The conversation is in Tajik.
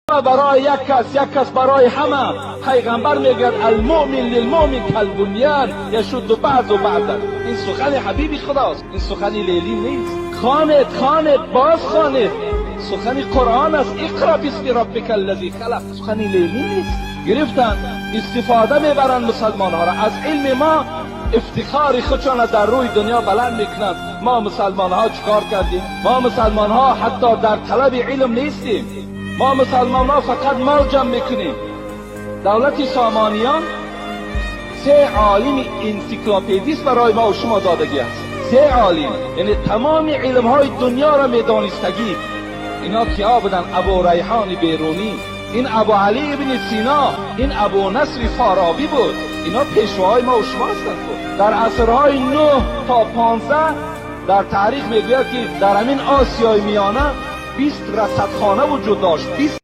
Барои як кас, як кас барои ҳама. Пайғамбар мегӯяд: المؤمن للمؤمن كالبنيان يشد بعضه بعضا. Ин сухани ҳабиби худост, ин сухани Ленин нест. Хонед, хонед, боз хонед. Сухани Қуръон аст: اقرأ باسم ربك الذي خلق. Сухани Ленин нест. Гирифтанд, истифода мебаранд мусалмонҳоро аз илми мо, ифтихори худшона дар рӯи дунё баланд мекунанд. Мо мусалмонҳо чӣ кор кардем? Мо мусалмонҳо ҳатто дар талаби илм нестем. Мо мусалмонҳо фақат мол ҷамъ мекунем. Давлати Сомониён се олими энсиклопедист барои мо шумо додагӣ аст. Се олим, яъне тамоми илмҳои дунёро медонистагӣ. Ино киҳо буданд? Абу Райҳони Берунӣ, ин Абу Али ибни Сино, ин Абу Насри Форобӣ буд. Ино пешвоҳои мо шумо ҳастанд. Дар асрҳои 9 то 15 дар таърих мегӯяд, ки дар ҳамин Осиёи Миёна 20 расадхона вуҷуд дошт, 20.